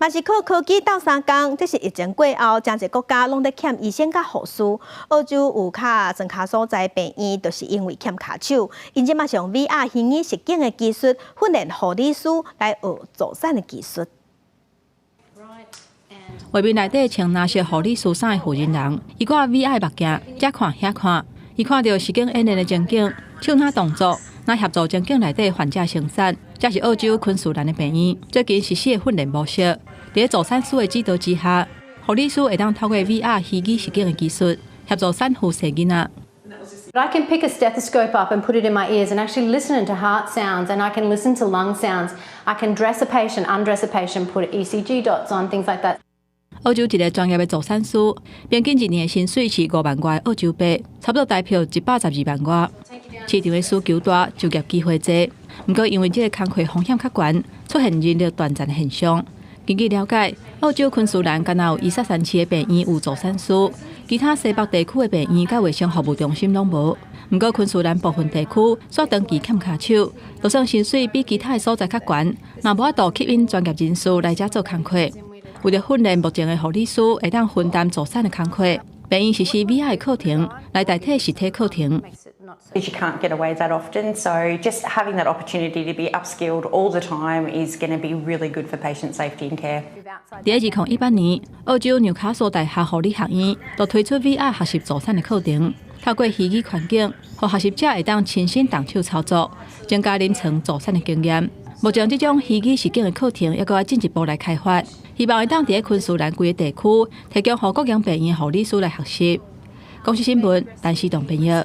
嘛是靠科技鬥相共，這是疫情過後，誠濟國家攏咧欠醫生佮護士。澳洲有較莊跤所在病院，就是因為欠跤手，𪜶這馬是用 VR 虛擬實境的技術訓練護理師來學助產的技術。畫面內底穿藍色護理師衫的負責人，伊掛 VR 目鏡，遮看遐看，伊看著實景演練的情景，手若動作，若協助情景內底患者生產。這是澳洲昆士蘭的病院最近實施的訓練模式。佇助產師的指導之下，護理師會當透過 VR 虛擬實境的技術協助產婦生囡仔。 I can pick a stethoscope up and put it in my ears and actually listen to heart sounds, and I can listen to lung sounds. I can dress a patient, undress a patient, put ECG dots on, things like that. 澳洲一个專業的助產師，平均一年的薪水是5萬外澳洲幣，差不多台票112萬外。市場的需求大，就業機會濟。毋過因為這个工課風險較懸，出現人力斷層的現象。根據了解，澳洲昆士蘭敢若有伊薩山市的病院有助產師，其他西北地區的病院佮衛生服務中心攏無。毋過昆士蘭部分地區煞長期欠跤手，就算薪水比其他的所在較懸，嘛無法度吸引專業人士來遮做工課。為著訓練目前的護理師會當分擔助產的工課，病院實施 VR 課程來代替實體課程。 You can't get away that often, so just having that opportunity to be upskilled all the time is going to be really good for patient safety and care. 佇2018年，澳洲紐卡素大學護理學院就推出 VR 學習助產的課程，透過虛擬環境，予學習者會當親身動手操作，增加臨床助產的經驗。目前這種虛擬實境的課程，猶閣愛進一步來開發，希望會當佇昆士蘭規個地區提供予各間病院護理師來學習。公視新聞，陳思棟編譯。